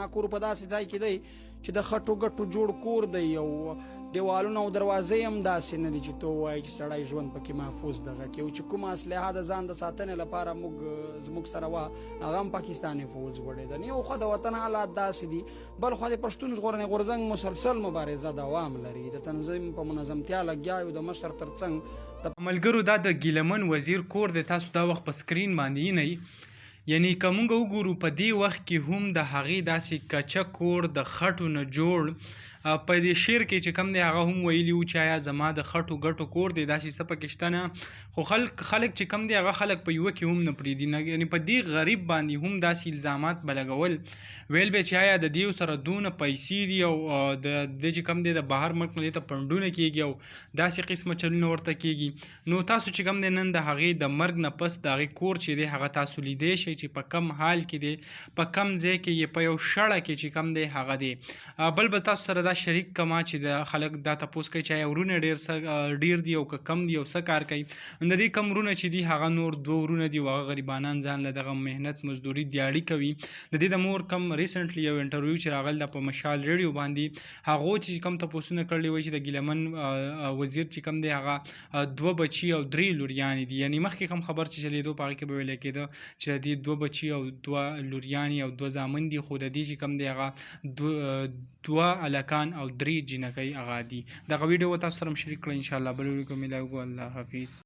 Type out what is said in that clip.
زما کور په داسې ځای کې دی چې د خټو ګټو جوړ کور دی او دیوالونه او دروازې هم داسې نه دي چې ته ووایې چې سړی ژوند پکې محفوظ دغه کې، او چې کومه اسلحه د ځان د ساتنې لپاره موږ زموږ سره وه هغه هم پاکستاني فوځ وړې ده. یو خو د وطن حالات داسې دي، بل خو د پښتون ژغورنې غورځنګ مسلسل مبارزه دوام لري، د تنظیم په منظمتیا لګیا یو، د مشر ترڅنګ د ملګرو دا د ګیله من وزیر کور دی، تاسو دا وخت په سکرین باندې وینئ. یعنی که مونږ وګورو په دې وخت کې هم د هغې داسې کچه کور د خټو نه جوړ، په دې شعر کې چې کوم دی هغه هم ویلي وو چې آیا زما د خټو ګټو کور دی، داسې څه پکې شته نه، خو خلک چې کوم دی هغه خلک په یوه کې هم نه پرېږدي نه. یعنی په دې غریب باندې هم داسې الزامات به لګول، ویل به چې آیا د دیو سره دونه پیسې دي او د دې چې کوم دی د بهر ملک نه دې ته پنډونه کېږي او داسې قسمه چلونه ورته کېږي. نو تاسو چې کوم دی نن د هغې د مرګ نه پس د هغې کور چې دی هغه تاسو لیدی شئ چې په کم حال کې دی، په کم ځای کې یې په یو شړه کې چې کم دی هغه دی. بل به تاسو سره دا شریک کما چې د خلک دا تپوس کوي چې آیا ورونه ډیر څه ډیر دي او که کم دي او څه کار کوي. نو د دې کم ورونه چې دي هغه نور دوه ورونه دي او هغه غریبانان ځان له دغه محنت مزدوري دیاړي کوي. د دې د مور کم ریسنټلی یو انټرویو چې راغل ده په مشال ریډیو باندې، هغو چې کوم تپوسونه کړي وای چې د ګیلمن وزیر چې کوم دی هغه دوه بچي او درې لوریانې دي. یعنی مخکې کوم خبر چې چلیدو په هغه کې به ویل کېده چې د دې دوه بچي او دوه لوریانې او دوه زامن دي، خو د دې چې کوم دی هغه دوه هلکان او درې جینکۍ هغه دي. دغه ویډیو تاسو سره شریک کړه، ان شاء الله بل ویډیو کې ملاویږو. الله حافظ.